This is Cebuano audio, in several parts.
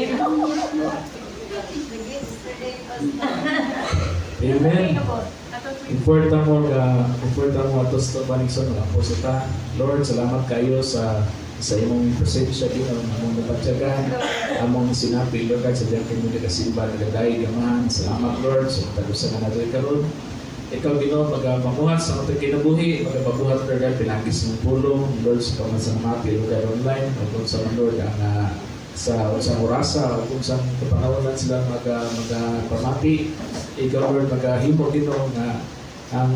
Amen. Amen. Important mo ga, important mo ato sa panigson nga po sa ta. Lord, salamat kayo sa imong presensya, Ginoo, among nabatyagan, among sinapi, Lord God, sa diyang kamo nagasimba, nagadaig, Amahan. Salamat, Lord, sa tagusan na natin karon. Ikaw, Ginoo, magapamuhat sa atong kinabuhi, magapabuhat, Lord God, pinaagi sa imong pulong, Lord, sa pamasamati, Lord God, online, o kung sa man, Lord, ang sa unsang orasa o kung sa kapanahonan sila magapamati. Ikaw, Lord, magahimo, Ginoo, nga ang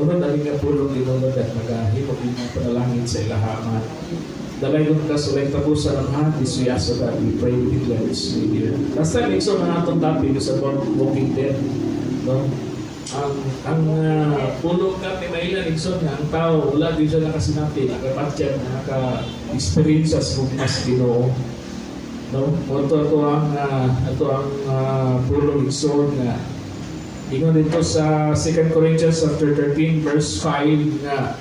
unod ani nga pulong, Ginoo, Lord, at magahimo Ginoo panalangin sa ilaha man. Dalaygon ka sa walay katapusan, Amahan. This we ask, O God, we pray, we declare this new year. Last time, igsoon, ang atong topic is about walking dead, no? Ang pulong ka ni Mailan, igsoon, nga ang tao wala din siya nakasinati, nakabatyag, naka-experience sa gugma sa Ginoo, no? Mao ato ang pulong, igsoon, nga ingon dito sa 2 Corinthians chapter 13 verse 5 nga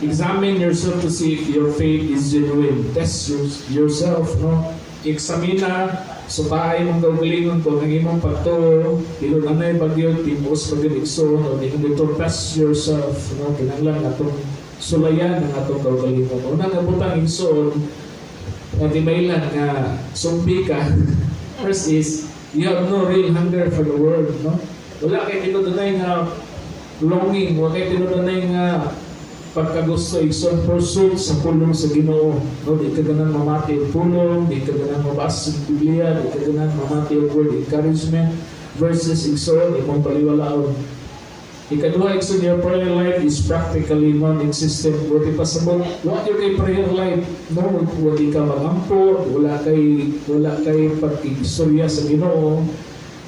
examine yourself to see if your faith is genuine. Test yourself, no? Eksamina, sutaay imong kaugalingon kung ang imong pagtuo tinud-anay ba gyud, tinuos ba gyud, igsoon. O ingon dito, test yourself, no? Kinahanglan atong sulayan ang atong kaugalingon. Una nga butang, igsoon, nga timaylan nga zombie ka, first is you have no real hunger for the Word, no? Wala kay tinud-anay nga longing, wala kay tinud-anay nga pagkagusto, igsoon, pursuit sa pulong sa Ginoo, no? Di ka ganan mamati og pulong, di ka ganan mabasa sa Biblia, di ka ganan mamati og word encouragement verses, igsoon, imong baliwalaon. Ikaduha, igsoon, your prayer life is practically non-existent. Buti pasabot, wa gyud kay prayer life, no? Wa di ka magampo, wala kay pagkistorya sa Ginoo.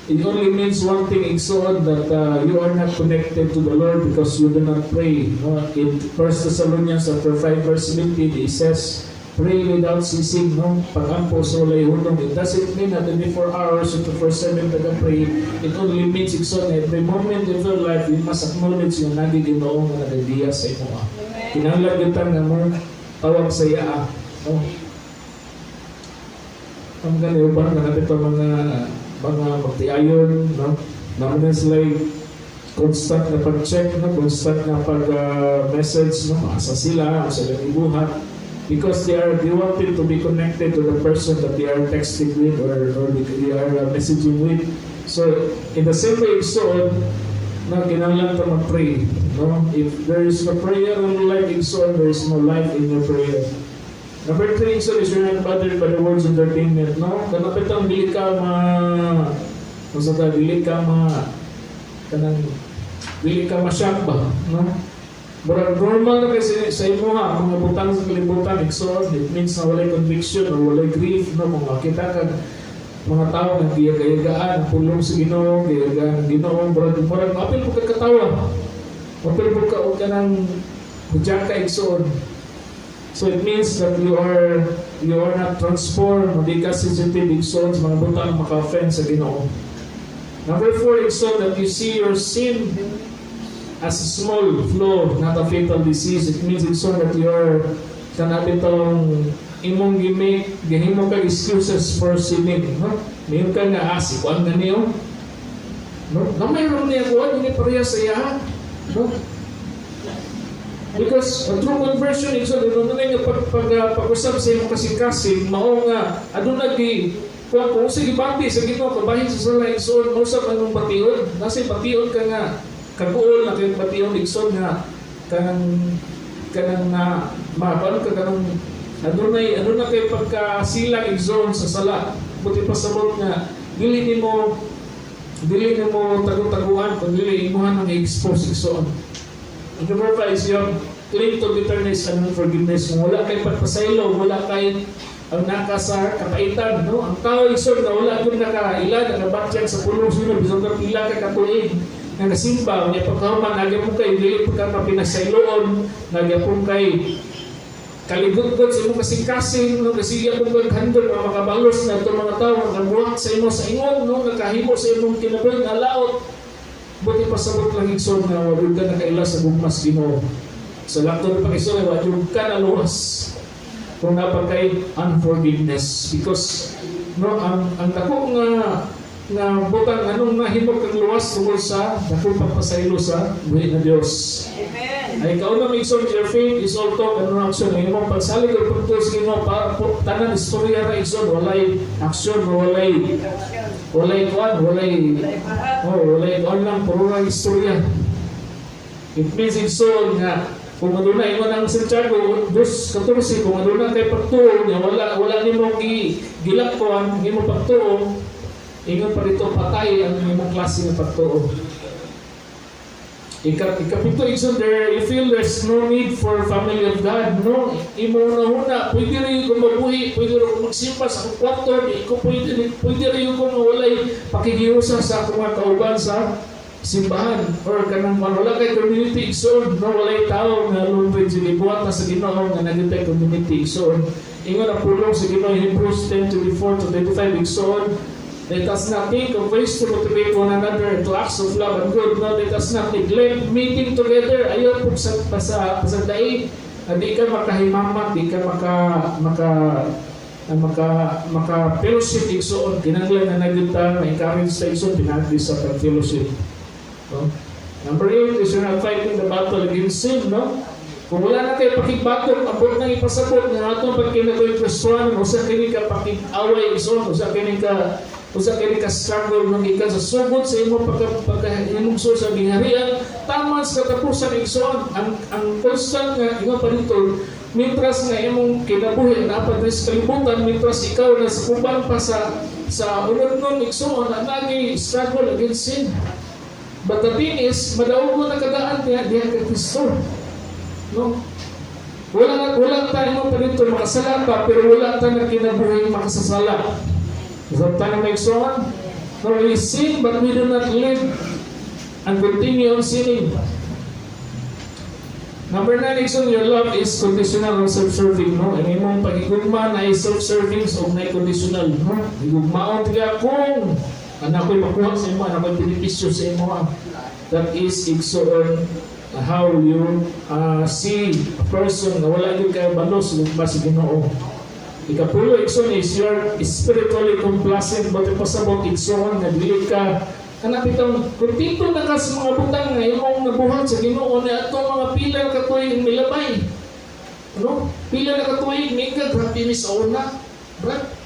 It only means one thing, igsoon, that you are not connected to the Lord because you do not pray. No? In 1 Thessalonians chapter 5 verse 17, it says, "Pray without ceasing," no? Pagampo sa walay hunong. It doesn't mean na 24 hours, 24/7 ka pray. It only means, igsoon, every moment of your life, you must acknowledge yung nagi Ginoo nga nagadiya sa imo. Kinahanglan gyud ta nga mo tawag sa iya. No? Ang gani uban nga nabito mga magtiayon, no? Naman is like constant na pag-check, no? Constant na pag-message, no? Asa sila, asa ilang ibuhat, because they wanted to be connected to the person that they are texting with or they are messaging with. So in the same way, igsoon, na kinahanglan ta mag-pray, no? If there is no prayer in your life, igsoon, there is no life in your prayer. Number three, so is you're not bothered by the world's entertainment, no? Kanapit ang dili ka ma... Kung sa ta, dili ka ma... Kanang... Dili ka ma-shock ba, no? Murag normal na kasi sa imo ha, mga butang sa kalibutan, igsoon, it means na walay conviction or walay grief, no? Kung makita ka mga tao nga giyaga-yagaan ang pulong sa Ginoo, giyagaan ang Ginoo, murag maapil po ka katawa. Maapil po ka og kanang hudyaka, igsoon. So it means that you are not transformed, hindi ka sensitive, igsoon, sa mga butang maka-offend sa Ginoo. Number four, igsoon, that you see your sin as a small flaw, not a fatal disease. It means, igsoon, that you are kanabitong imong gimake, gihimo kag excuses for sinning, no? Mayon ka nga, ah, si kuan na niyo. No? Na mayroon niya kuan, hindi pareha sa iya. No? Because a true conversion is so doon na nga pag pag-usab sa imong kasing-kasing, mao nga aduna gi kung sige bati sa Ginoo kabahin sa sala, igsoon, mausab ang imong bation. Nasa bation ka nga kaguol na kay bation, igsoon, nga kanang na maban ka kanang adunay aduna kay pagkasilang, igsoon, sa sala. Buti pasabot nga dili nimo tago-taguan kung dili imuhan ang expose, igsoon. And number five is yung cling to bitterness and unforgiveness. Kung wala kay pagpasaylo, wala kay ang naka sa kapaitan, no? Ang tao, igsoon, na wala kung nakaila, nakabatyag sa pulong sunod, bisan ka pila ka katuig nga nasimba, unya pagkahuman, nagyapon kay dili pa ka mapinasayloon, nagyapon kay kaligot-got sa imong kasing-kasing, no? Kasi yapon kag handol nga makabalos na itong mga tao nga muwak sa imo sa ingon, no? Nakahimo sa imong kinabuhi nga laot. Buti pasabot lang, igsoon, nga wa ka nakaila sa gugma sa Ginoo. Sa langtod pa, igsoon, wa jud ka naluwas. Kung naa pa kay unforgiveness, because, no, ang dako nga butang anong nahimo kang luwas tungod sa dako pagpasaylo sa buhi nga Dios. Amen. Ay kauna, igsoon, your faith is all talk and no action. Ang imong pagsalig og pagtuo sa Ginoo pa po, tanan istorya ra, igsoon, walay action, walay kuan, walay oh, walay kuan lang, puro ra istorya. It means, igsoon, nga kung aduna, ingon ang Santiago 2:14, kung aduna kay pagtuo nya wala nimo gi gilakon ang imong pagtuo, ingon pa dito, patay ang imong klase nga pagtuo. Ikapito, igsoon, there, you feel there's no need for family of God, no? Imo na huna, pwede rin ko mabuhi, pwede rin ko magsimba sa akong kwarto, di ko pwede rin ko walay pakigiusa sa akong mga kauban sa simbahan or kanang wala kay community, igsoon, no? Walay tao nga lupid sa gibuhat na sa Ginoo nga nagintay community, igsoon. Ingon ang pulong sa Ginoo, Hebrews 10:24 to 25, igsoon, "Let us not think of ways to motivate one another to acts of love and good." No, let us not neglect meeting together. Ayaw po sa sa pasagdai. Di ka makahimamat, di ka maka maka maka maka fellowship, igsoon. Kinahanglan na nagyunta ma-encourage sa, igsoon, pinaagi sa pag-fellowship. No? Number 8 is you're not fighting the battle against sin, no? Kung wala na kay pakigbatok, abot nang ipasabot nga atong pagkinabuhi Kristohanon, usa kini ka pakig-away, igsoon, usa kini ka struggle nang gikan sa sugod sa imong pagka imong sa gingharian taman sa katapusan, igsoon. Ang constant nga, ingon pa dito, mientras nga imong kinabuhi naa pa diri sa kalibutan, mientras ikaw nasa kuban pa sa unod nun, igsoon, na nagi struggle against sin. But the thing is, madaugo na kadaan diha kay Kristo, no? Wala tayo mo pa dito makasala pa, pero wala ta na kinabuhi makasasala. Is that time makes on? No, we sin, but we do not live and continue on sinning. Number 9, igsoon, your love is conditional or self-serving, no? Ang imong pagigugma na ay self-serving o na conditional, no? Higugmaon tiga kung anak ko'y makuha sa imo, anak ko'y benepisyo sa imo. That is, igsoon, how you see a person na wala gyud kay balo sa gugma sa Ginoo. Ikapulo, igsoon, is you're spiritually complacent. But pasabot, igsoon, nga dili ka kanang bitong kontento na ka sa mga butang nga imong nabuhat sa Ginoo na atong mga pila ka tuig milabay. Ano? Pila na ka tuig minga grabe mi sa una. Brad.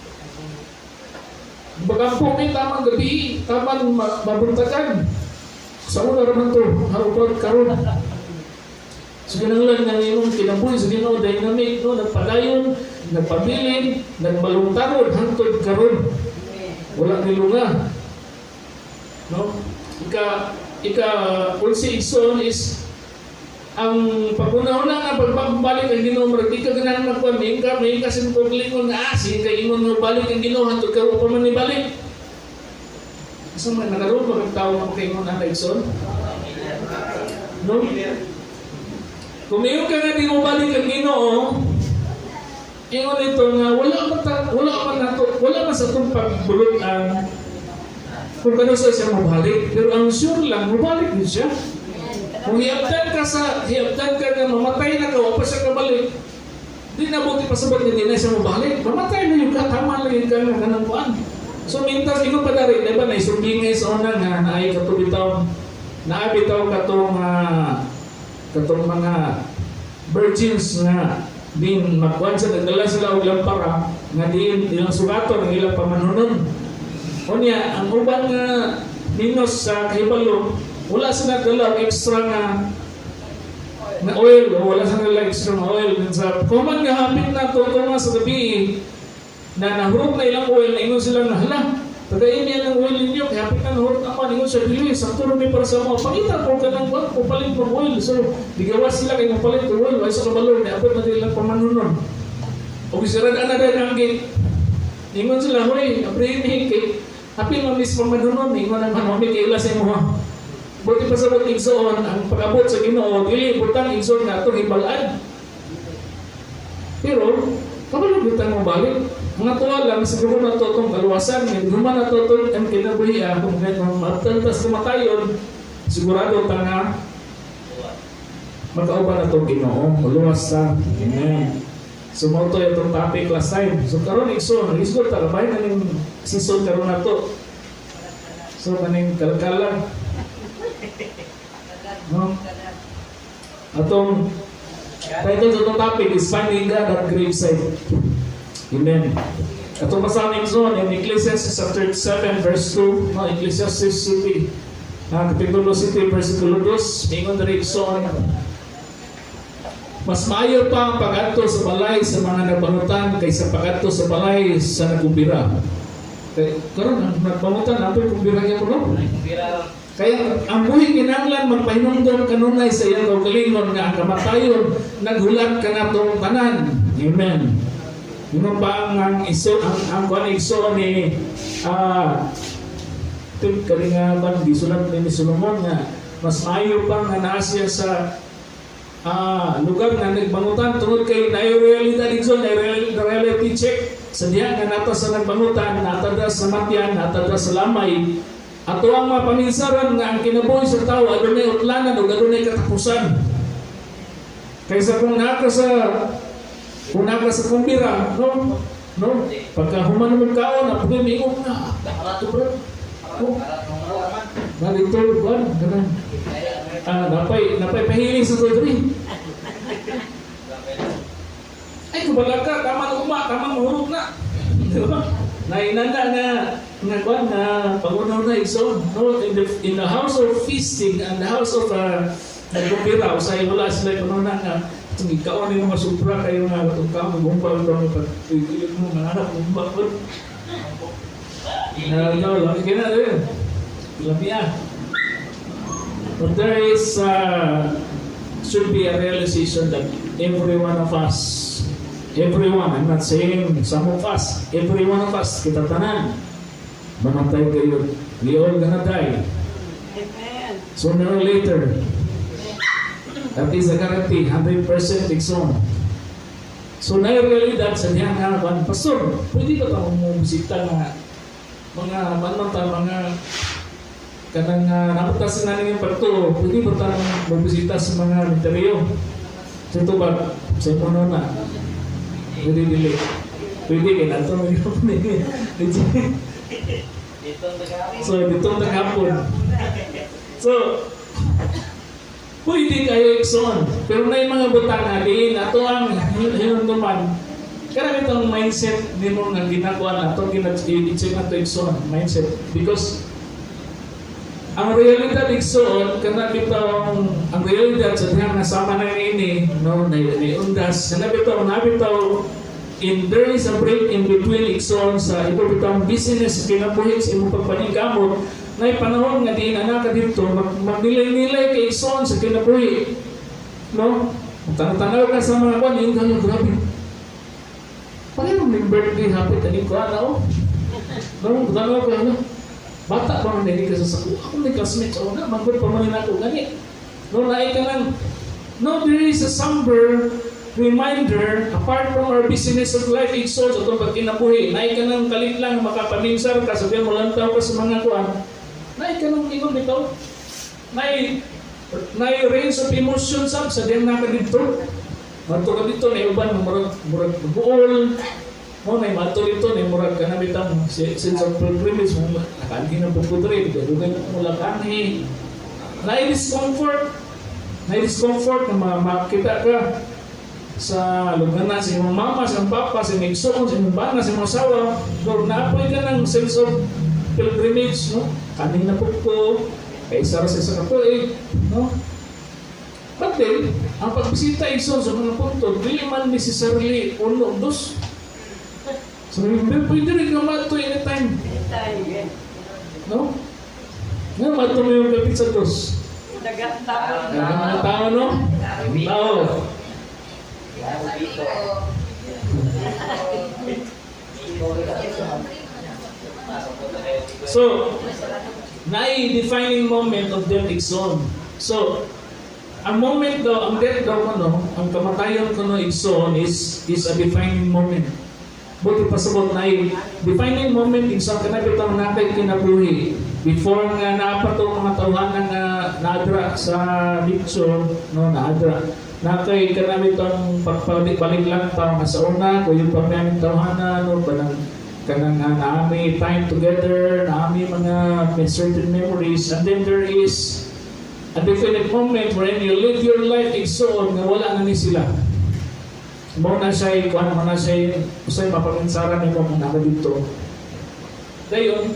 Bagampo mi tamang gabi, tamang mabuntagan. Sa una raman to, harupad karon. So kinahanglan nga imong kinabuhi sa Ginoo dynamic, no, nagpadayon, nagpabilin, nagmalungtarod hangtod karon. Wala nilunga. No? Ika 11, igsoon, is ang pag-una-una nga pagbalik ang Ginoo, murag di ka ganahan magkuan, may ka sa paglingon nga sige kay ingon nga balik ang Ginoo, hangtod karon pa man nibalik. Asa man nakaroon ba kag tawo nga makaingon ana, igsoon? No? Kung mayon ka nga di mo balik ang Ginoo, ingon ito nga wala man nato, wala man sa atong pagbulot-an kung kano sa siya mabalik, pero ang sure lang, mabalik din siya. Kung hiabtan ka nga mamatay na ka, wa pa siya kabalik, di na buti pasabot nga di na siya mabalik. Mamatay na yung ka, tama lang yung ka nga kanang kuan. So mintas, ingon pa dari, di ba, naisumbingay sa una nga naay katubitaw, naabitaw katong mga virgins nga din magkuan sa nagdala sila og lampara nga diin ilang sugaton ang ilang pamanhunon. Unya, ang uban nga minus sa kahibalo, wala sa nagdala og extra nga oil o wala sa nagdala extra nga oil. Sa kuman nga hapit na to nga sa gabi na nahurot na ilang oil, na ingon sila nga, "Hala, tagain niya ng oil ninyo kay hapit na nahurot naman." Ingon siya, "Dili sakto ra mi para sa mga pangita ko kanang kuan ko palit og oil." So digawas sila kay palit og oil, way sa kabalo ni abot na ilang pamanhunon og isirad ana dahil ang gate. Ingon sila, "Hoy, abrihin ni kay hapil man mis pamanhunon." Ingon ang mami kay ila sa imo. Buti pa sa igsoon, ang pag-abot sa Ginoo, dili butang, igsoon, nga atong hibal-an. Pero kabalo gyud mo balik. Ang atuwa lang, siguro na to itong kaluwasan, hindi man na to itong ang kinabuhi, kung matantas kumatayon, sigurado ta nga magkauban na itong Ginoo, maluwas ta. Amen. So mao to itong topic last time. So karon, igsoon, isgot ta kabay na ning season karon nato. So kaning kalkalan. No? Atong title sa atong topic is "Finding God at Graveside." Amen. Atong basahan, igsoon, in Ecclesiastes chapter 7 verse 2, no, Ecclesiastes City. Kapitulo 7 versikulo 2, mingon diri, igsoon: "Mas maayo pa ang pagadto sa balay sa mga nagbangutan kaysa pagadto sa balay sa nagkumbira." Kay karon ang nagbangutan apoy kumbira gyud no? "Kaya ang buhi kinahanglan magpahinumdom kanunay sa iyang kaugalingon nga ang kamatayon naghulat kanatong tanan." Amen. Ingon pa ang iso ang kuan, igsoon, ni tip kani nga ban gisulat ni Solomon nga mas maayo pa nga naa siya sa lugar nga nagbangutan tungod kay naay realidad dito, naay reality check sa diha nga nata sa nagbangutan, nata sa matyan, nata sa lamay. Ato ang mapaminsaran nga ang kinabuhi sa tao adunay utlanan ug adunay katapusan. Kaysa kung naa ka sa kumbira, no, pagka human mo kaon, apoy mingon nga, ato bro. Oh, na dito, kuan, ganun. Napay pahili sa to diri. Ay, kubala ka, tama na uma, tama mahurot na. Di ba? Nainanda nga nga kuan na pangunaw na, igsoon, no, in the house of feasting and the house of nagkumbira, usay wala sila kuno na nga itong ikaon ni mga supra kayo nga itong kaon gumpal ito pag mo nga anak gumpal ko na no lami kina rin lamia. But there is should be a realization that every one of us, everyone, I'm not saying some of us, every one of us, kita tanan, mamatay kayo. We all gonna die. Amen. Sooner or later. That is a guarantee, 100% igsoon. So, na realidad sa diyan nga, kan, "Pastor, pwede ba tayong mo bisita nga mga, ano ta, mga kanang napunta sa nanin yung pagtuo, pwede ba tayong mabisita sa mga misteryo?" Sa ito ba, sa imo na, pwede dili? Pwede, kay nato mo yung So, dito ang hapon. So, pwede kayo, igsoon. Pero na yung mga butang nga, diin, ato ang hinumduman. Kaya itong mindset nimo nga ginakuha na ito, i-check na ito, igsoon, mindset. Because, ang realidad, igsoon, kana bitong, ang realidad sa dihang nasama na ini, no, na, na undas, kana bitaw, na bitaw, in there is a break in between, igsoon, sa ito bitong business kinabuhi sa imong pagpaningkamot na panahon nga diin ana ka dito magnilay-nilay kay, igsoon, sa kinabuhi, no? Tanaw-tanaw ka sa mga kwan yung gano'n, grabe. Paano may birthday hapit ani ko ana oh. No, tanaw ka ano. Bata pa man dili ka sa sako. Ako may classmates oh na manggod pa man nako gani. No, naay ka lang. No, there is a somber reminder apart from our business of life, igsoon, sa atong pagkinabuhi. Naay ka nang kalit lang makapaminsar ka, sabihin mo lantaw ka sa mga kuan. Naay ka nang ingon bitaw. Naay range of emotions sab sa diyang naka didto. Madto ka dito na uban murag murag buol. Mo na madto dito na murag kana bitang sense of pilgrimage mo nakaanhi na pud ko diri, dugay na mo lakanhi. Naay discomfort na makita ka sa lugar na sa imong mama, sa imong papa, sa imong igsoon, sa imong bana, sa imong asawa, pero naapoy ka ng sense of pilgrimage, no? Kaning na pud ko, kay isa ra sa katuig, no? But then, ang pagbisita, igsoon, sa mga punto, dili man necessarily uno, dos. So, remember, pwede rin ka mato anytime, Anytime, yeah. no? Nga, mato mo yung kapit sa dos. Daghang tao. Ang mga tao, no? Tao. Dito. Dito. So, naay defining moment of death, igsoon. So, ang moment daw, ang death daw kuno, ang kamatayon kuno, igsoon, is a defining moment. Buti pasabot na defining moment, igsoon, kana bitong nakay kinabuhi. Before nga naa pa to mga tawhana nga naadra sa bitso, no, naadra. Na kay kanang itong pagpabalik lang tao nga sa una, kung yung pamyaning tawhana, no, kanang kanang naami time together, naami mga may certain memories, and then there is a definite moment wherein you live your life, igsoon, nga wala na ni sila. Mao na siya, kuan mo na siya, usay mapaminsaran nimo kung naa dito. Dayon,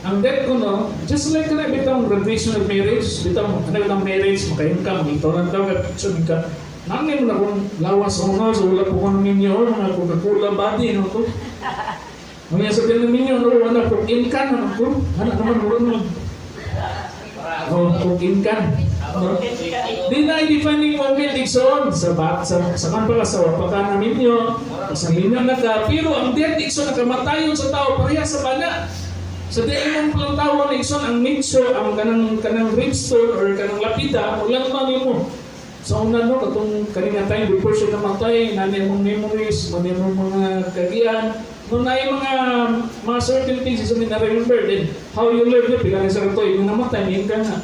ang death ko, no, just like kana bitong graduation of marriage, bitong kana bitong marriage, makain ka, magitaw daw ka, picture ka. Nangin mo na kung lawas o no, so wala po ko ninyo, mga Coca-Cola body, no, to. Mga sabihin ninyo, no, wala po, in can, ano ko, ano naman, wala naman. Oh, coke in can. No? Di na defining moment, igsoon, sa bat, sa kan pa sa wapa ka na ninyo, sa minyo na ka, pero ang death, igsoon, nakamatayon sa tao, pareha sa bana. Sa di imong palantawan, igsoon, ang nicho, ang kanang gravestone or kanang lapida, walang man nimo. Sa una, no, katong kanina time before siya namatay, nani mong memories, nani mong mga kagian, no na yung mga certain things is na remember then how you live no, pila na sa kato, yung namatay, may ka nga.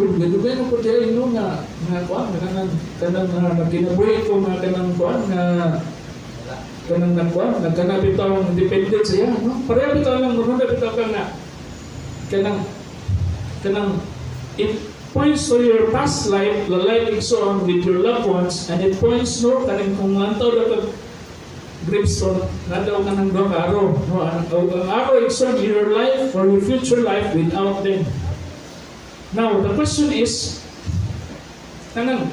Uy, dugay mo po diya no nga nga kuan nga kanang kanang nga nagkinabuhi ko nga kanang kuan nga kanang nagkuan nagkana bitaw independent siya, no, pareha bitaw lang mo bitaw ka nga kanang kanang it points to your past life, the life, igsoon, with your loved ones, and it points, no, kaning kung lantaw ra kag gravestone na daw kanang duha ka arrow, no, ang arrow, igsoon, your life or your future life without them. Now the question is, kanang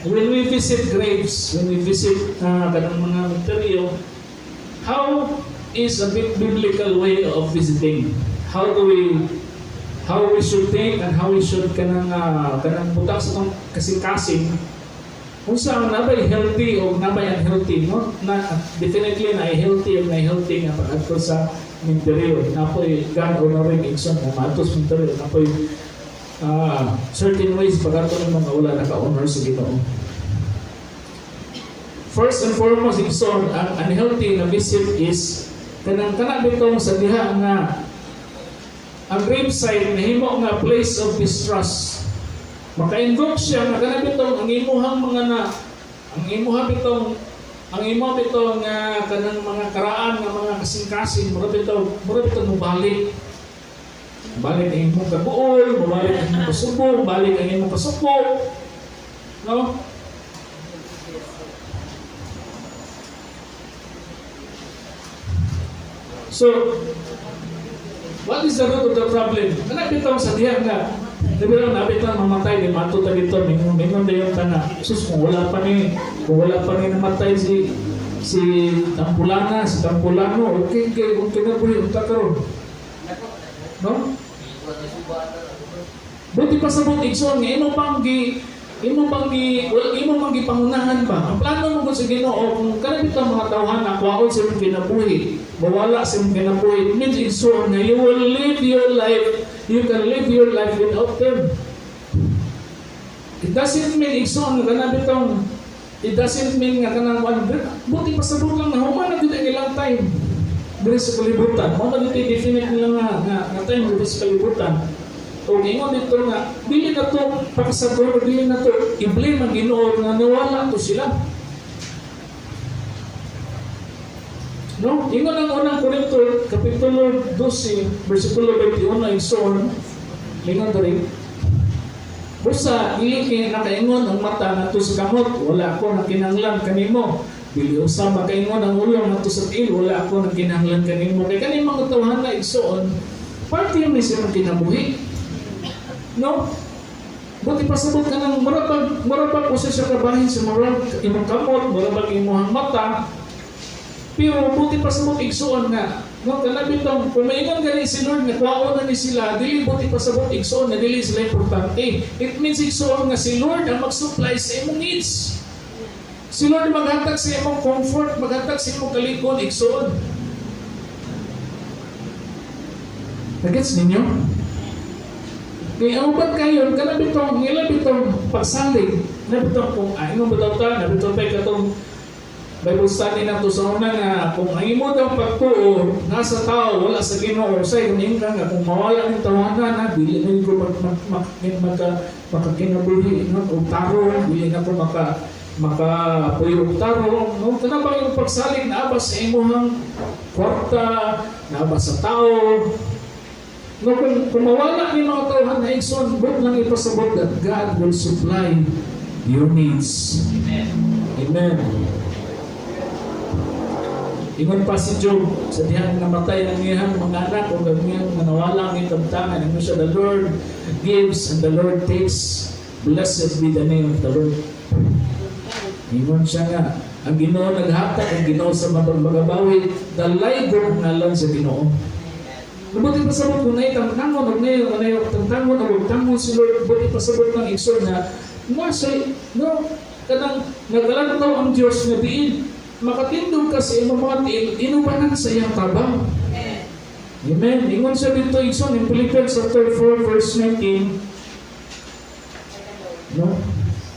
when we visit graves, when we visit kanang mga material, how is a bit biblical way of visiting? How we should think and how we should kanang kanang butang sa atong kasing-kasing kung saan nabay healthy o nabay unhealthy, no, na definitely na healthy o na healthy nga pag-adto sa minteryo, napoy God honoring, igsoon, nga maadto sa minteryo, napoy certain ways pag-adto ng mga wala naka-honor sa Ginoo. First and foremost, igsoon, ang unhealthy na visit is kanang kana bitong sa diha nga ang gravesite nahimo nga place of distrust. Maka-invoke siya nga kana bitong ang imuhang mga na ang imuha bitong ang imo bitong nga kanang mga karaan nga mga kasing-kasing mura bitaw mobalik. Balik ang imong kabuol, mobalik ang imong kasubo, balik ang imong kasuko. No? So, what is the root of the problem? Kana bitaw sa diha nga di ba lang nabitaw mamatay di mato ta dito, mingon mingon dayon ta nga, sus, kung wala pa ni namatay si si Tampulana, si Tampulano, okay kay okay na buhi unta karon. No? Buti pa sa igsoon nga imo pang gi well, imo mang gipangunahan ba ang plano mo sa Ginoo. Kung kana bitaw mga tawhana kwaon sa imong kinabuhi, mawala sa imong kinabuhi, it means, igsoon, nga you will live your life, you can live your life without them. It doesn't mean, igsoon, nga kana bitong it doesn't mean nga kanang kuan, buti pasabot lang na human na gyud ang ilang time diri sa kalibutan. Mao na gyud definite nila nga time diri sa kalibutan. O ingon dito nga dili na to pakasagol, dili na to i-blame ang Ginoo nga nawala to sila. No, ingon ang Unang Korinto kapitulo 12 bersikulo 21, igsoon, lingon diri. Busa, dili kay nakaingon ang mata ngadto sa kamot, "Wala ako nakinahanglan kanimo." Dili usa makaingon ang ulo ngadto sa tiil, "Wala ako nakinahanglan kanimo." Kay kani mga tawhana, igsoon, parte ni siya ng kinabuhi. No? Buti pasabot ka ng murag usa siya kabahin sa murag imong kamot, murag imong mata. Pero buti pasabot, igsoon, nga no, kana bitong kung maingon gani si Lord nga kwaon na ni sila, dili buti pasabot, igsoon, nga dili sila importante. It means, igsoon, nga si Lord ang mag-supply sa imong needs. Si Lord maghatag sa imong comfort, maghatag sa imong kalikon, igsoon. Nagets ninyo? Kaya ang uban kayo, kana bitong ila bitong pagsalig, na bitong kung ay mo bitaw ta, na bitong tay katong Bible study na to sa una nga kung ang imo daw pagtuo nasa tao, wala sa Ginoo, say kung ka nga kung mawala ning tawanan na, dili na ko mag, mag, mag, maka makakinabuhi, no, og tarong, dili na ko maka makapuyo og tarong, no? Kana ba yung pagsalig naa ba sa imong kwarta, naa ba sa tao, no? Kung mawala ni mga tawhan na, igsoon, buot lang ipasabot that God will supply your needs. Amen. Amen. Ingon pa si Job, sa dihang namatay ang iyang mga anak o ang iyang manawala ang iyang kabtangan, ingon siya, "The Lord gives and the Lord takes. Blessed be the name of the Lord." Ingon siya nga, ang Ginoo naghatag, ang Ginoo sa magabawi, dalaygon ngalan sa Ginoo. Buot pasabot kung naay tangtangon og ngayon, kung naay tangtangon og tangon si Lord, buot pasabot ng igsoon nga nga say, no, kanang nagalantaw ang Dios nga diin makatindog ka sa imong mga tiil inubanan sa iyang tabang. Amen. Ingon siya dito, igsoon, in Philippians chapter 4 verse 19. No?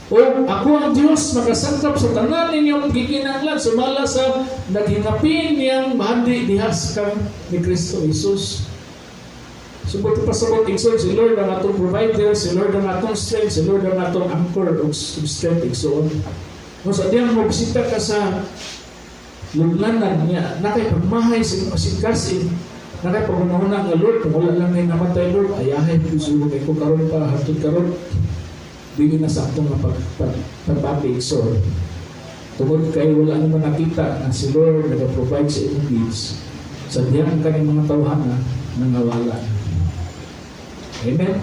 O ako ang Dios makasangkap sa tanan ninyong gikinahanglan sumala sa naghingapin niyang bahandi diha sa kang ni Kristo Jesus. So buot pasabot, igsoon, si Lord ang atong provider, si Lord ang atong strength, si Lord ang atong anchor og strength, igsoon. No, sa diyang mo bisita ka sa lublanan niya, nakay pagmahay sa kasing-kasing, nakay pagunahuna nga, "Lord, kung wala lang may namatay, Lord, ayahay ko siguro kay ko karon pa hantod karon." Dili na sakto nga pagbati, igsoon. Tungod kay wala naman nakita na si Lord nag-provide sa imong needs sa diyang kaning mga tawhana nangawala. Amen.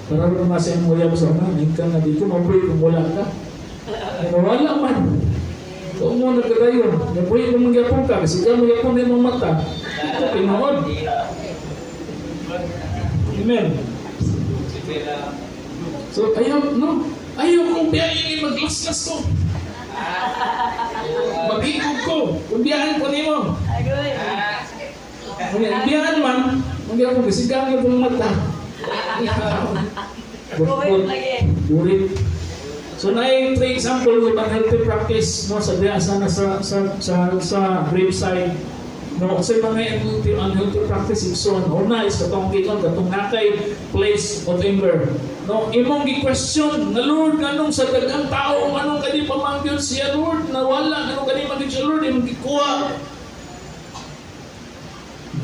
Para rin nga sa imong uyab sa una, ka nga dito mabuhi kung wala ka. Ay, wala man. Kung mo nagkadayon, nabuhi mo magyapon ka, kasi ka magyapon na imong mata. Ito, tinuod. Amen. So, ayaw, no? Ayaw kong biyahin, maglaslas ko. Mag-ikog ko. Kung biyahan ko nimo. Agoy. Kung biyahan man, magyapon, kasi ka ang mata. Buhit lagi. Burit. So na three example of unhealthy practice, no, sa diya sa sa sa sa, sa graveside, no, kasi mga unhealthy practice, igsoon, una is katong giton katong nakay place of anger, no? Imong gi-question nga, "Lord, nganong sa daghang tao, nganong kani pamanggyod siya, Lord, nawala, nganong kani magyud siya, Lord, imong gikuha?"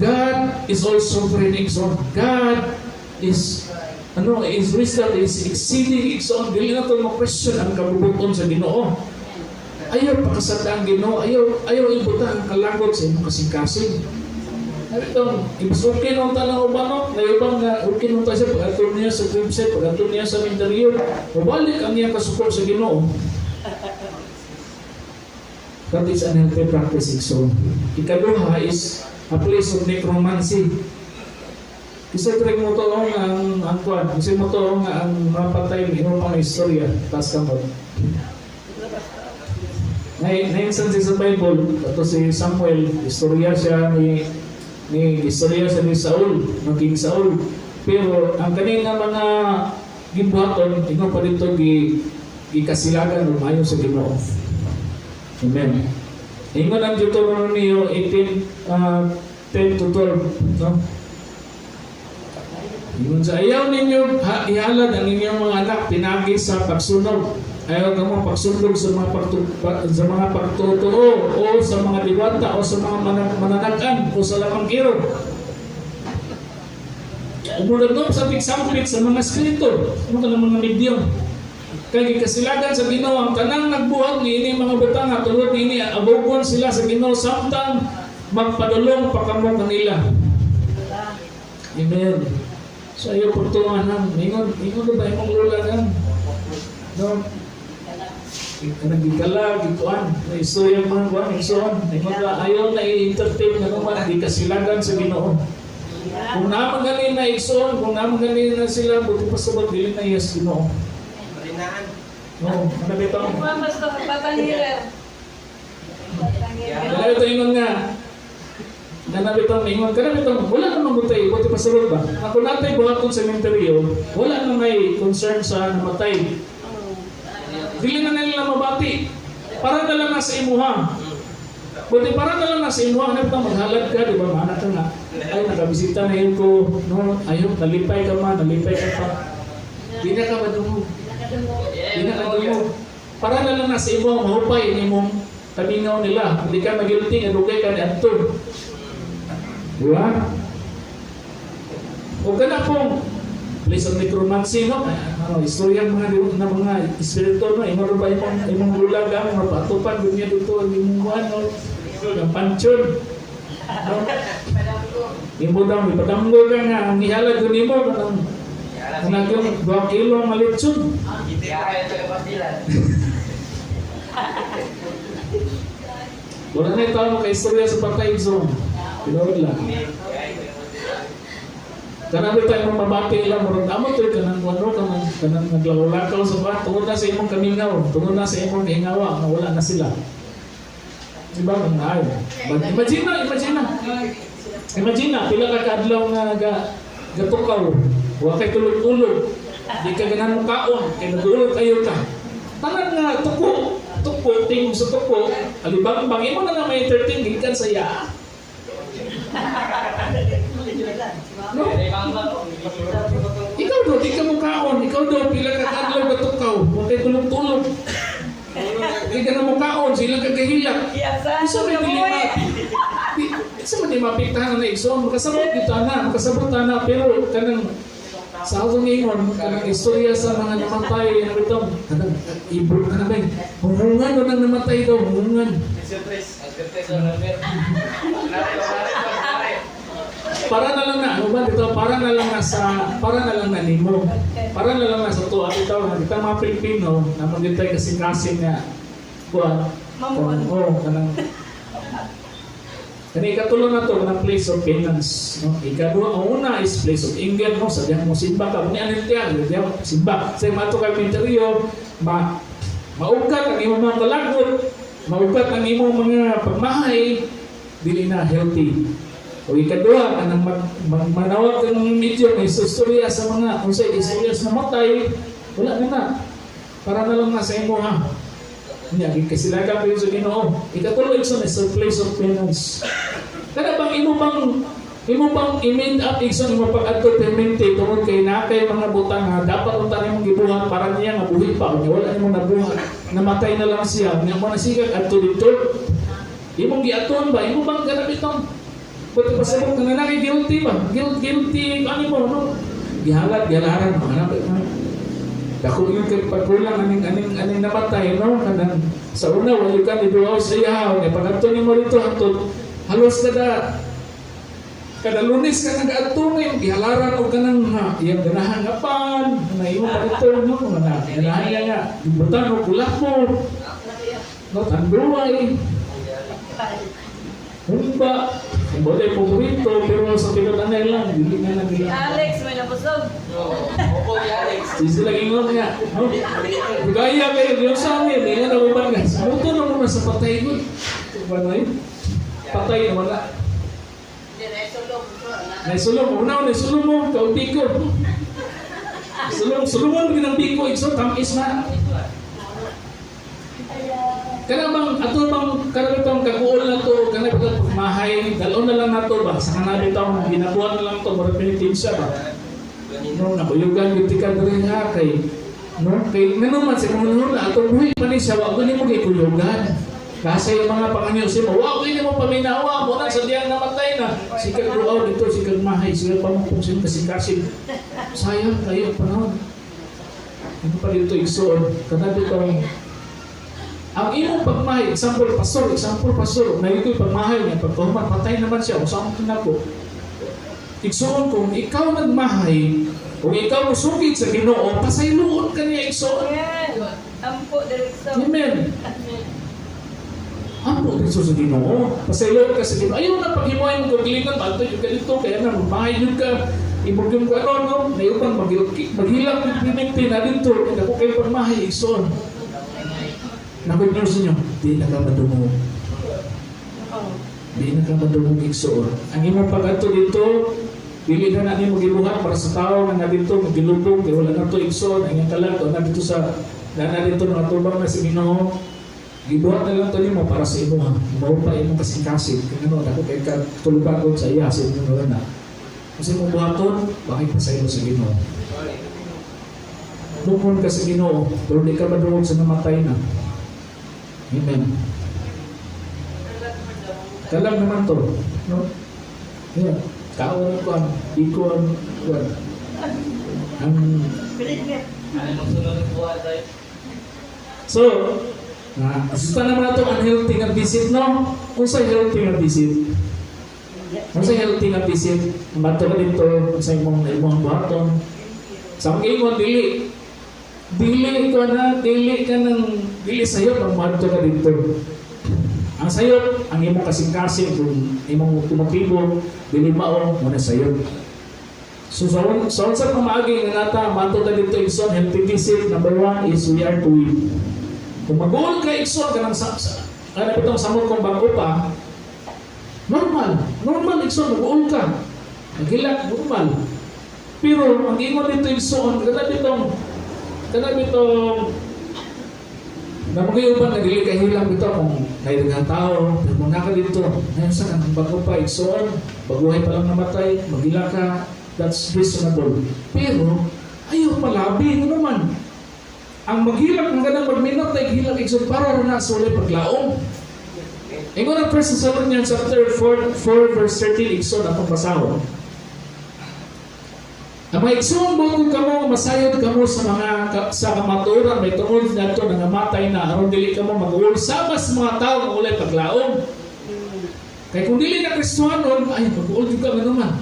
God is also sovereign, igsoon. God is ano, is wisdom is exceeding, igsoon. Dili na to mo question ang kabubuton sa Ginoo. Ayaw pakasada ang Ginoo, ayaw ibutang ang kalagot sa imong kasing-kasing. Ito, ibis okay nung tanang uban, no? Nayubang nga, okay nung tayo siya, pag-ato niya sa website, pag-ato niya sa interior, mabalik ang iyang kasuko sa Ginoo. That is unhealthy practice, igsoon. Ikaduha is a place of necromancy. Kasi try mo to ang kuan, kasi mo to nga ang mapatay imo pang istorya, tas kamot. Nay instance sa Bible, ato si Samuel, istorya siya ni istorya siya ni Saul, ng King Saul. Pero ang kaning nga mga gibuhaton, ingon pa dito gi gikasilagan ug maayo sa Ginoo. Amen. Ingon ang Deuteronomio 18, 10 to 12, no? Ingon sa ayaw ninyo ha, ihalad ang inyong mga anak pinagi sa pagsunog. Ayaw kamo pagsunog sa mga pagtotoo o sa mga diwata o sa mga mananagan o sa lamangkiro. Umulagom sa pigsampit sa mga espiritu. Ano ka ng mga medium? Kay gikasilagan sa Ginoo ang tanang nagbuhat niini mga butanga, tungod niini abogon sila sa Ginoo samtang magpadulong pa kamo kanila. Amen. So ayaw pagtungan ha. Ingon ba imong lola nga? No? Kanang gikala, gikuan, na istorya mga kuan, igsoon. Ingon ba, ayaw na i-entertain nga naman, gikasilagan sa Ginoo. Kung naman gani na, igsoon, kung naman gani na sila, buti pa sa dili na yes Ginoo. Marinaan. No, ano bitaw? Mga basta papangirer. Papangirer. Kaya ito ingon nga, na bitaw ingon, kana bitaw, wala namang gutay, buti pa sa ba? Ako natay buhaton sa sementeryo, wala na may concern sa namatay. Dili na nila mabati. Para na lang na sa imuha. Buti para na lang na sa imuha, ano ba, maghalad ka, di ba, maanak ka nga. Ay, nakabisita na yun ko, no, ayun, nalipay ka man, nalipay ka pa. Di na ka madungog. Di na ka madungog. Para na lang na sa imuha, mahupay ang imong kamingaw nila. Hindi ka magilty, nga dugay ka ni Anton. Di ba? O ka na pong place of necromancy, no? Ano, istorya mga na mga espiritu, no? Imo ba imong bulag ang mga patupan dunya dito ang imong ano, ang pansyon. No? Imo daw ipadamgo ka nga ang ihalad yun nimo kanang kanang yung 2 kilo ang malitson. Wala na ito kay istorya sa patay zone. Tinuod lang. Kanang tayo mong mabati lang, murag amo to kanang ano, kanang naglakaw sa ba, tungod na sa imong kamingaw, tungod na sa imong kahingawa, nga wala na sila. Diba? Ang ay. Imagine na, imagine na. Imagine na, pila ka kaadlaw nga gatukaw, wa kay tulog-tulog, di ka ganahan mo kaon, kay nagulog kayo ka. Tanan nga, tuko, tuko, tingog sa tuko, alibang-bang, imo na lang may 13, gikan sa iya. No? Ikaw daw, di ka mukaon. Ikaw daw, pila ka kadlaw gatukaw. Wa kay tulog-tulog. Di ka na mukaon, sila ka kahilak. Iyasan Isa may ka dili mo ma eh. Isa man di mapiktahan na igsoon, makasabot dito na, makasabot na, pero kanang sa akong ingon, kanang istorya sa mga namatay, ano ito, kanang ibro ka na ba, hungungan o nang namatay daw, hungungan. Para na lang na, ano ba dito, para na lang na sa, para na lang na nimo. Para na lang na sa tuwa, dito, kita mga Pilipino, naman din tayo kasing-kasing nga, kuan, Mamuon. Oo, kanang Kani ikatulo na to kanang place of penance, no? Ikaduha, ang una is place of anger, no? Sa diyang mo simba ka, ni anil tiya, diyan mo simba. Sa mato kay pinteryo, ma maukat ang imong mga kalagot, maukat ang imong mga pagmahay, dili na healthy. O ikaduha, kanang manawag ka ng medyo may istorya sa mga unsay istorya sa namatay, wala na na. Para na lang na sa imo ha. Nya gikasilagan kayo sa Ginoo. Ikatulo igsoon is a place of penance. Kada bang imo bang i-mend up igsoon imo pag-adto permente tungod kay naa kay mga butang nga dapat unta nimong gibuhat para niya nga buhi pa unya wala nimong nabuhat. Namatay na lang siya nya mo na sigag adto dito. Imong giaton ba imo bang ganap itong buti pasabot nga na kay guilty ba? Guilty ano mo no? Gihalat gihalaran hanap dako yung kay pagkulang aning aning namatay no kanang sa una wala ka ni duaw sa iya nya pagadto nimo dito hantod halos kada kada Lunes ka nagaadto ngayon gihalaran og kanang ha, iyang ganahan nga pan na imo pagadto no nga ganahan niya nga gibutan og kulak mo no tanduay humba bote paborito pero sa tinud-anay lang dili na lang Si nila. Alex, may nabusog. Di sila ingon nga. No? Gaya kayo, Diyos sa amin. Ingon ako ba nga? Muto na muna sa patay ko. Ba na yun? Patay na wala. Naisulong. Una, naisulong mo. Kau biko. Sulong, sulungan mo ng biko. Ikso, tamis na. Kana bang ato bang kana bang kaguol na to kana bang pagmahay dalon na lang nato ba sa kana bitaw ginabuhat na lang to murag penitensya ba no nakuyugan gyud ka diri ha kay no kay ngano man sa imong na atong buhi pa ni siya wa gani mo gikuyugan kasi yung mga panganyo siya mo wa gani mo paminawa mo na sa diyang namatay na sikag duaw dito sikag mahay sikag pamupong sikag kasing-kasing sayang kayo panahon ano pa dito igsoon kana dito ang imong pagmahay, example pastor, na ito'y pagmahay niya, pagkahuman, patay naman siya, usang ko. Igsoon kung ikaw nagmahay, kung ikaw musugid sa Ginoo, pasayloon ka niya igsoon. Amen. Ampo, diretso. Amen. Ampo dito sa Ginoo. Pasayloon ka sa Ginoo. Ayaw na paghimuay mo kagalingan, bato yung ganito, kaya na magmahay yun ka. Imog yung ano, no? Nayupan, maghilak yung piminti na dito, kaya ako kayo pagmahay, igsoon. Naku, news ninyo, di na ka madungog. Di na ka madungog igsoon. Ang imong pag-adto dito, dili na na nimo gibuhat para sa tao nga dito magilubong kay wala na to igsoon ang iyang kalag na dito sa na na dito nga tubang na sa Ginoo. Gibuhat na lang to nimo para sa imo ha. Mao pa imong kasing-kasing. Kaya ano, dako kay ka tulubagon sa iya sa imong na. Kasi imong buhaton, bakit pasaylo sa Ginoo? Bukod ka sa Ginoo, pero di ka madungog sa namatay na. Amen. Kalag naman to. No? Yeah. Kaon kuan, ikon kuan. Ang Ano magsunod ng buhat tayo? So, na asusta naman nato ang healthy nga visit, no? Unsa healthy nga visit? Unsa healthy nga visit? Mato ka dito sa imong imong buhaton. Sa akong ingon, dili dili ko na dili ka nang dili sayo pag moadto ka dito. Ang sayo, ang imong kasing-kasing, kung imong motibo dili mao mo na sayo. So sa unsa pamaagi nga nata mato ta dito, igsoon, healthy visit number one is we are to weep. Kung mag-uol ka, igsoon, kanang sa ano bitong samot kung bago pa, normal. Normal, igsoon, mag-uol ka. Naghilak, normal. Pero ang ingon dito, igsoon, kana bitong na mga uban nga dili ka hilang bitaw kung naidaghan tao, pero kung naka dito, ngayon sa kanang bago pa, igsoon, baguhay pa lang namatay, maghilak ka, that's reasonable. Pero ayaw malabi, ano naman? Ang maghilak ng kanang magminat ay hilak, igsoon, para ra na sa walay paglaom. Ingon ang 1 Thessalonians chapter 4, 4 verse 13, igsoon, atong basahon. Ang mga igsoon, buot kamo, masayod kamo sa mga sa kamatuoran may tungod nato nga namatay na aron dili kamo mag-uol sama sa mga tao nga walay paglaom. Kay kung dili na Kristohanon, ay mag-uol jud ka nga naman.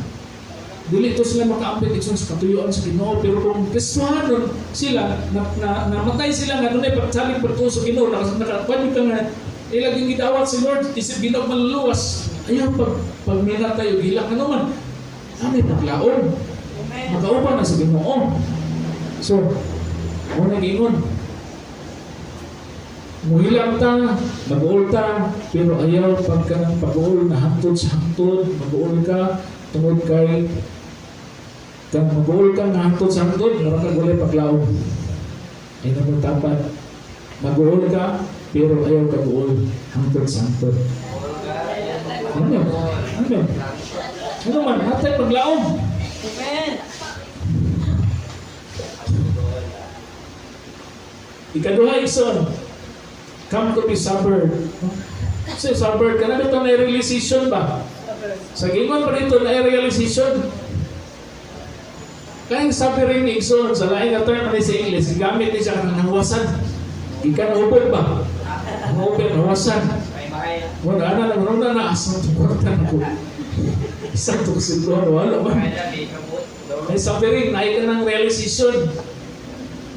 Dili to sila makaambit, igsoon, sa katuyuan sa Ginoo, pero kung Kristohanon sila na, namatay sila nga dunay pagsalig pagtuo sa Ginoo, naka naka ka nga ilang yung gidawat si Lord isip Ginoo maluluwas, ayaw pag pagminat tayo gilak nga naman. Ano paglaom? Makauban na sa Ginoo. So, mo na giingon. Muhilang ta, mag-uol ta, pero ayaw pagka ng pag-uol na hangtod sa hangtod, mag-uol ka, tungod kay kang mag-uol ka nga hangtod sa hangtod, mura ka walay paglaom. Ay naman dapat, mag-uol ka, pero ayaw ka uol hangtod sa hangtod. Ano? Ano? Ano man, hatay paglaom. Amen. Ikaduha, igsoon, come to be sober. Kasi sober ka na dito na realization ba? Sa gingon pa dito na realization. Kaya yung suffering ni igsoon, sa lain nga term ni sa English, gamit ni siya kanang nahuwasan. Ikan ubod ba? Naubod, nahuwasan. May mahay. Wala na lang, wala na, asang kwarta na ko. Isang tuksildo, wala ba? May lagi, kabut. May suffering, naay ka ng realization.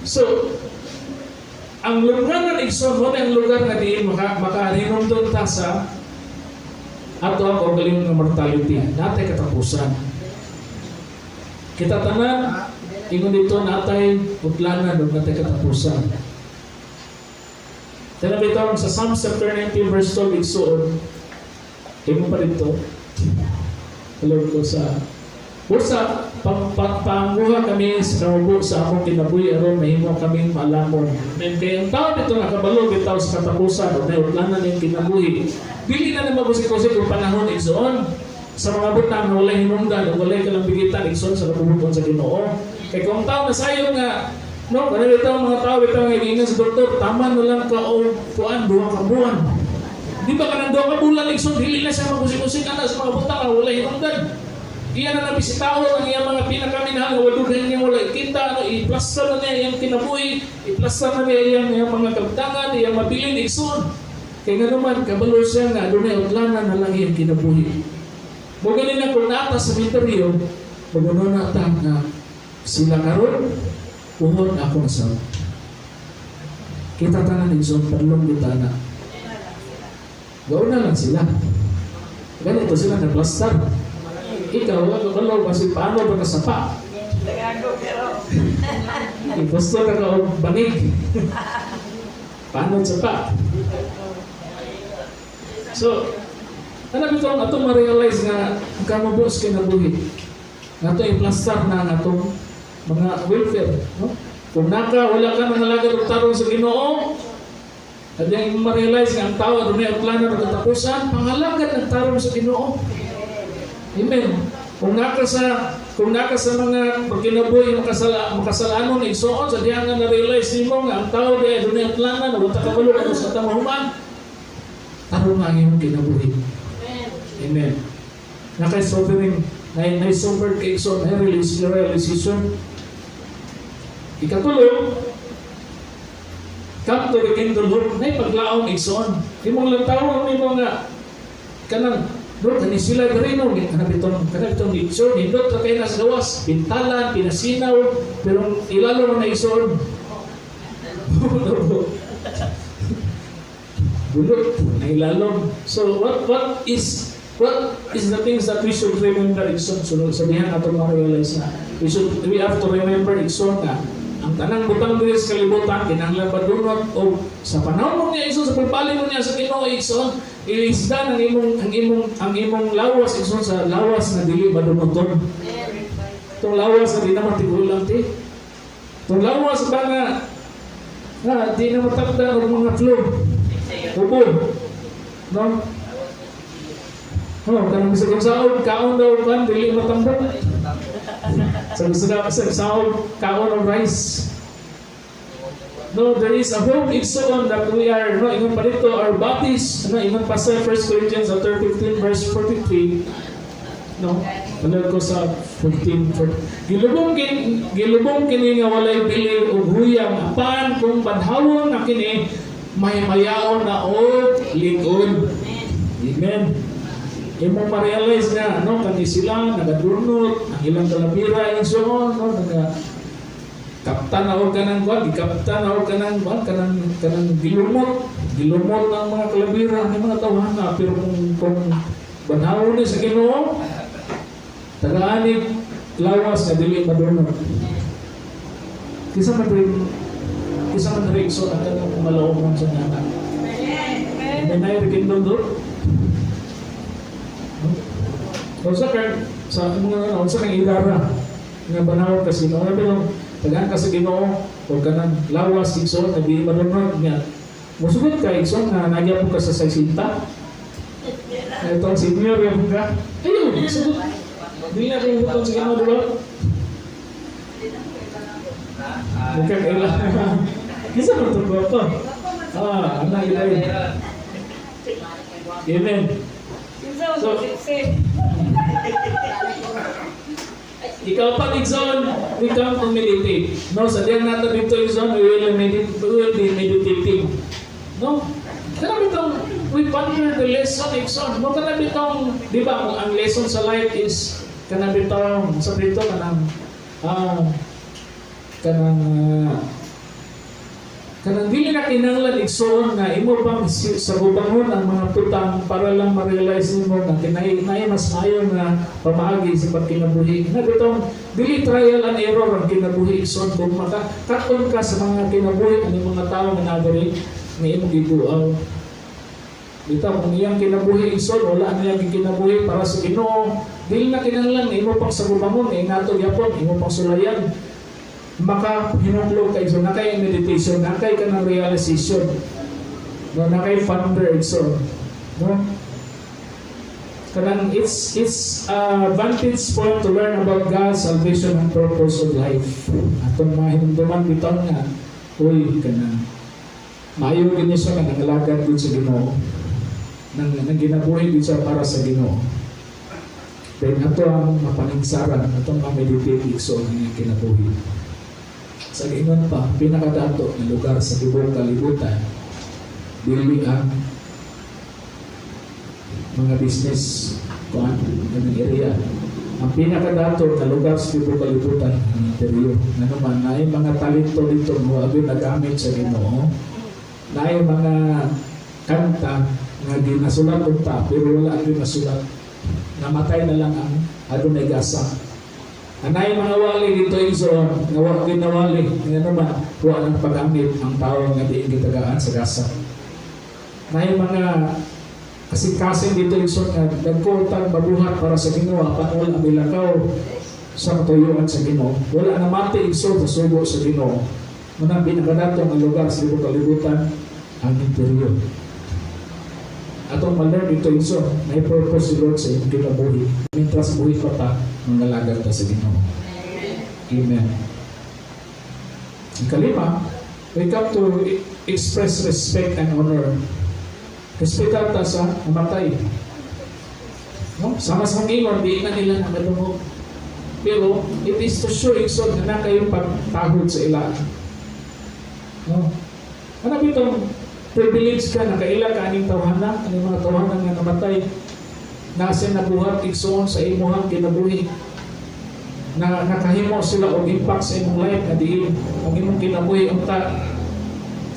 So, ang lugar ng igsoon mo ang lugar nga diin makahinumdum ta sa ato ang kaugalingon nga mortality. Natay katapusan. Kita tanan, ingon dito natay utlanan ug natay katapusan. Tana bitaw sa Psalms chapter 19 verse 12, igsoon. Imo pa dito. Lord ko sa Busa, panguha kami sa kamubo sa akong kinabuhi aron mahimo kaming maalamon. Amen. Kaya ang tao dito nakabalo bitaw sa katapusan o nautlanan yung kinabuhi. Dili na naman kusik-kusik kung panahon, igsoon, sa mga butang nga walay hinungdan o walay kalambigitan, igsoon, sa kabubut-on sa Ginoo. Kay kung tao nasayon nga no, kanang bitaw mga tao bitaw nga giingon sa doktor, tama na lang ka og kuan 2 ka buwan. Di ba kanang 2 ka bulan, igsoon, dili na siya magusik-usik ana sa mga butang nga walay hinungdan. Iya na nabisitaon ang iyang mga pinakaminahal nga wadugan niya wala kita, ano, i-plaster na niya iyang kinabuhi, i-plaster na niya iyang mga kabtangan, iyang mabilin, igsoon. Kay nga naman, kabalo siya nga adunay utlanan na lang iyang kinabuhi. Mo gani na kung naata sa misteryo, maguno na ta nga sila karon, uhon ako na sa kita tanan, igsoon, padlong kita na. Gauna lang sila. Ganito sila na plaster. Ikaw, wala ka kabalo, kasi paano ba kasapa? Tagago pero. Gusto ka ka og banig. Paano sa pa? So, ano bitaw ang atong ma-realize nga ang kamubo sa kinabuhi. Nga ato i-plaster na ang atong mga welfare. No? Kung naka, wala ka nangalagad og tarong sa Ginoo, At yung ma-realize nga ang tao adunay plano ng katapusan, pangalagad ang tarong sa Ginoo. Amen. Kung naka sa mga pagkinabuhi makasalanon, igsoon, sa diha nga na-realize nimo nga ang tao di adunay plano, wa ta kabalo kung sa mahuman. Tarong nga ang imong kinabuhi. Amen. Nakay suffering, na suffered kay igsoon, na realization. Ikatulo, come to rekindle hope, na paglaom, igsoon. Imong lantaw nimo nga kanang bro, kani sila diri, no, kana bitong picture, nindot ra kay nasa gawas, pintalan, pinasinaw, pero ilalo mo na, igsoon. Bulot na ilalom. So what is the things that we should remember, igsoon? So sabihan ato ma-realize na we have to remember, igsoon, nga ang tanang butang diri sa kalibutan kinahanglan padunot o sa panahon mo niya, igsoon, sa pagpali mo niya sa Ginoo, igsoon, ilisdan ang imong lawas, igsoon, sa lawas na dili madunoton. Itong lawas na di naman tigulang ti. Itong lawas ba nga nga di na matakda og mga flu. Ubo. No? Oh, kanang bisag kung saog kaon daw kan dili matambok. Sa gusto na sa saog kaon og rice. No, there is a hope, igsoon, that we are, no, ingon pa dito, our bodies, no, ingon pa sa 1 Corinthians chapter 15 verse 43, no, balik ko sa 15, 40. Gilubong kini nga walay bili ug huyang, apan kung banhawon na kini, may mayaon na og lig-on. Amen. Imong ma-realize nga, no, kani sila nagadunot, ang ilang kalabira, and so on, no, naga kaptan na og kanang kwan, gikaptan na og kanang kwan, kanang gilumot, gilumot ng mga kalabira ng mga tawhana, pero kung banhawon ni sa Ginoo, tagaan lawas nga dili madunot. Kisa man rin so ang kanang malaumon sa anak. May na rekindle do. Unsa kang sa mga unsa kang idara nga banhawon kasi no, pero tagaan ka sa Ginoo o kanang lawas, igsoon, na di madunot nga musugot ka, igsoon, nga nagyapon ka sa 60 na ito ang senior yung ka ayun sugot di na kayo butong sa Ginoo diba. Bukan kailangan. Kinsa man itong gwapa? Ah, anak ilay. Amen. So, Ikaw pa, igsoon, we come to meditate. No, sa diyang nato dito, igsoon, we will be meditating. No? Kana bitong we ponder the lesson, igsoon. No, kana bitong, di ba, kung ang lesson sa life is kana bitong sa dito kanang dili na kinahanglan, igsoon, nga imo pang sagubangon ang mga tutang para lang ma-realize nimo nga kinay naay mas maayo nga pamaagi sa pagkinabuhi. Nga bitong dili trial and error ang kinabuhi, igsoon, kung maka-kat-on ka sa mga kinabuhi ani mga tawo nga nadiri nga imong gibuaw. Bitaw kung iyang kinabuhi, igsoon, wala na iyang kinabuhi para sa Ginoo, dili na kinahanglan nga imo pang sagubangon eh nato gyapon imo pang sulayan. Maka hinumdom kay so nakay meditation, nakay kanang realization, no, nakay ponder, igsoon, no, kanang it's a vantage point to learn about God, salvation and purpose of life. Atong mahinumduman bitaw nga uy, kanang maayo gini siya nga nangalagad gud sa Ginoo, nang ginabuhi gud siya para sa Ginoo. Then ato ang mapaningsaran, atong ma-meditate, igsoon, ang iyang kinabuhi. Sa ingon pa, pinakadato nga lugar sa tibuok kalibutan dili ang mga business kuan kanang area. Ang pinakadato nga lugar sa tibuok kalibutan ang interior. Ngano man naay mga talento dito mo abi nagamit sa Ginoo. Naay mga kanta nga ginasulat unta pero wala gyud nasulat. Namatay na lang ang adunay gasa. Anay mga wali dito, igsoon, nga wa ginawali, nga naman, wa nang paggamit ang tao nga diin gitagaan sa gasa. Nay mga kasing-kasing dito, igsoon, nga dagko tag mabuhat para sa Ginoo apan wala milakaw sa katuyuan sa Ginoo. Wala namati, igsoon, sa sugo sa Ginoo. Munang pinakadato nga lugar sa libot kalibutan Ang interior. Atong ma-learn ito, igsoon, may purpose si Lord sa imong kinabuhi. Mientras buhi pa ta, mangalagad ta sa Ginoo. Amen. Ikalima, we come to express respect and honor. Respetar ta sa namatay. No? Sama sa ingon, di na nila namadungog. Pero it is to show, igsoon, nga na kayong pagtahod sa ila. No? Ano bitong privilege ka, nakaila ka aning tawhana, aning mga tawhana nga namatay, nasa nabuhat, igsoon, sa imuhang kinabuhi, na nakahimo sila og impact sa imong life nga diin ang imong kinabuhi unta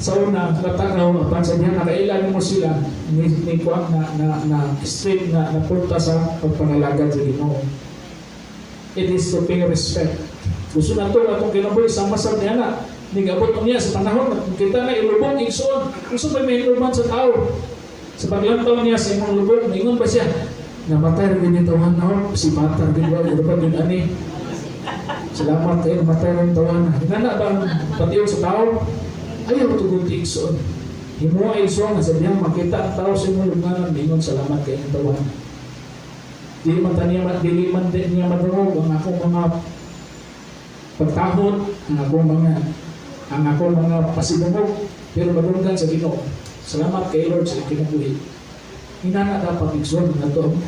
sa una natanaw, apan sa diha nakaila nimo sila ni kuan na straight na napunta sa pagpangalagad sa Ginoo. It is to pay respect. Gusto na to atong kinabuhi sama sa niya na nigabot niya sa panahon na kita na ilubong, igsoon. Gusto ba may sa tao sa paglantaw niya sa imong lubong, ingon ba siya, "Namatay rin ni tawhan na si bata rin ba ba din ani? Salamat kayo, namatay rin tawhan." Hinana ba ang patiyon sa tao? Ayaw tugod, igsoon. Himo ay igsoon nga sa diyang makita ang tao sa imong lubnganan, ingon, "Salamat kay ang tawhan. Dili man ta niya dili man di niya madungog ang akong mga pagtahod, ang akong mga pasidungog, pero madunggan sa Ginoo. Salamat kay Lord sa kinabuhi." Inana dapat, igsoon, ato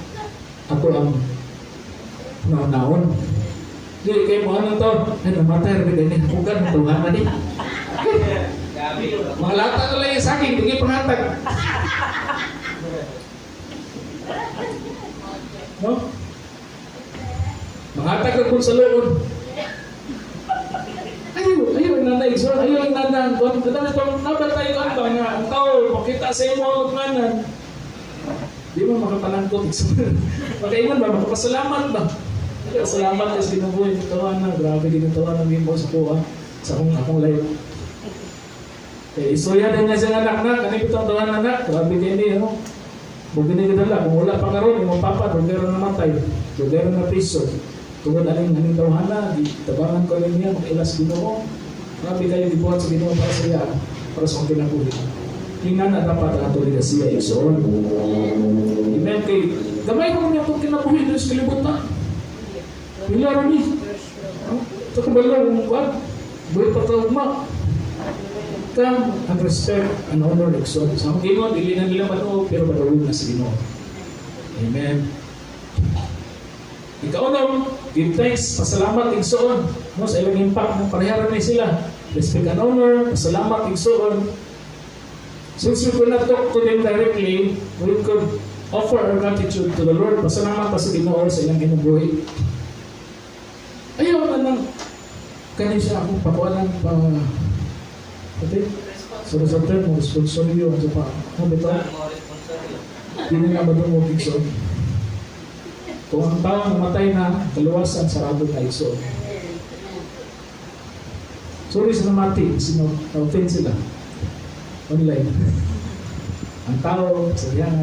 ato ang naon. Dili kay mo ano to, "Ay, namatay ra gani, hugan tawhan na ni." Grabe. Mga lata na lang yung saging, di panghatag. No? Manghatag ka kung sa loob. Ayaw, ayaw ang nanay. So, ayaw ang nanay. Kung ito nabatay ko ba nga, ang tao, makita sa imo ang lugnanan. Di mo makapalangkot. Makaingon ba? Makapasalamat ba? Salamat sa ginubuhi. Tawa na. Grabe, ginatawa na mo sa kuha. Sa akong life. Eh, istorya din niya siyang anak na, kani bitong tawanan anak, grabe kay ni, ano? Bugin ni kadala, kung wala pa karon, imong papa, dugay ra namatay, dugay ra na piso. Tungod aning tawhana, di tabangan ko rin niya, makailas Ginoo. Grabe kayo gibuhat sa Ginoo para sa iya, para sa akong kinabuhi. Tingnan na dapat ang ato siya, igsoon. Amen, kay gamay ko niya itong kinabuhi dito sa kalibutan. Pila ra ni. Ito kabalo, kung kuwan, buhi pa ta ugma. Come and respect and honor, igsoon. Sa akong ingon, dili na nila matuog, pero madawag na sa Ginoo. Amen. Ikaunom, give thanks, pasalamat, igsoon. No, sa ilang impact, no, pareha na sila. Respect and honor, pasalamat, igsoon. Since we could not talk to them directly, we could offer our gratitude to the Lord. Pasalamat ta sa Ginoo sa ilang kinabuhi. Ayaw na nang kani siya akong pakuanan pa. Pati? Sa term mo, responsoryo, sa pa. Ano ba ito? Mga responsible. Hindi na madungog, igsoon. Kung ang tao namatay na, kaluwasan, sarado na, igsoon. Sorry sa namati, sino, na-offend sila. Online. Ang tao, sa diyan.